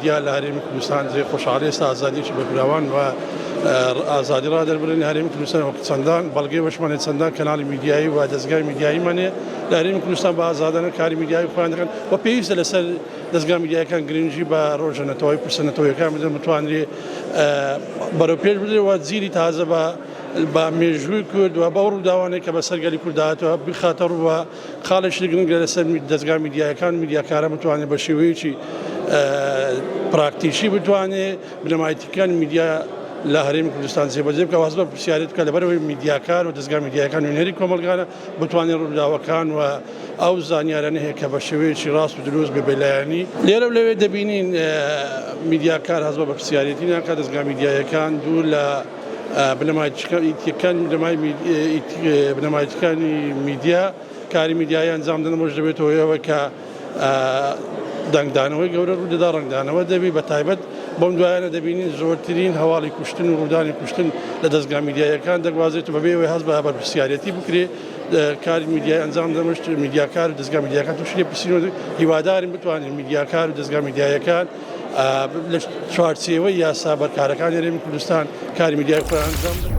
میدیا لە هەرێمی کوردستان جێ خۆشحاڵی ئێستا ئازادیەکی بەرفراوان و ئازادی ڕادەربڕین لە هەرێمی کوردستان وەک چەندان بەڵگەی وەشمان هەیە چەندان کەناڵی میدیایی و دەزگای میدیاییمان هەیە لە هەرێمی کوردستان بە ئازادانە کاری میدیایی خۆیان دەکەن و پێویستە لەسەر دەزگا میدیایەکان گرنگی بە ڕۆژە نەتەوەی پرسە نەتەوەیەکان بدەن بتوانرێ بەرەو پێش بدرێ و جیلی تازە بە بە مێژووی کورد و بەو ڕووداوانەی کە بەسەر گەلی کورد هاتووە بخاتە ڕووە خاڵێکی گرنگە لەسەر دەزگا میدیایەکان و میدیاکاران بتوانێت بە شێوەیەکی پراکتیکی بتوانێت بنەمایەتیەکانی میدیا لە هەرێمی کوردستان جێبەجێ بکە واز بە پرسیارێت بکە لەبەرەوەی میدیاکار و دەزگا میدیایەکان نوێنەری کۆمەڵگانە بتوانێت ڕووداوەکان و ئەو زانیارانە هەیە کە بە شێوەیەکی ڕاست و دروست بێ بەلایەنی لێرە و لەوێ دەبینین میدیاکار هەست بە بەرپرسیارێتی ناکات دەزگا میدیایەکان دوور لە بنەمایەتیەکانی بنەمایەتیەکانی میدیا کاری میدیایی ئەنجام دەدەن ئەوەش دەبێتە هۆی ئەوەی کە دەنگدانەوەی گەورە ڕوودەدا ڕەنگدانەوە دەبی بە تایبەت بەم دوایانە دەبینین زۆرترین هەواڵی کوشتن و ڕوودانی کوشتن لە دەزگا میدیاییەکان دەگوازێت و بەبێ ئەوەی هەست بە بەرپرسیارێتی بکرێ کاری میدیای ئەنجام دەمشت میدیاکار و دەزگا میدیاکان تووشی لێپرسینەوە هیوادارین بتوانین میدیاکار و دەزگا میدیایەکان لە چوارچێوەی یاسا بەرکارەکانی هەرێمی کوردستان کاری میدیای خۆیان ئەنجام بدەن.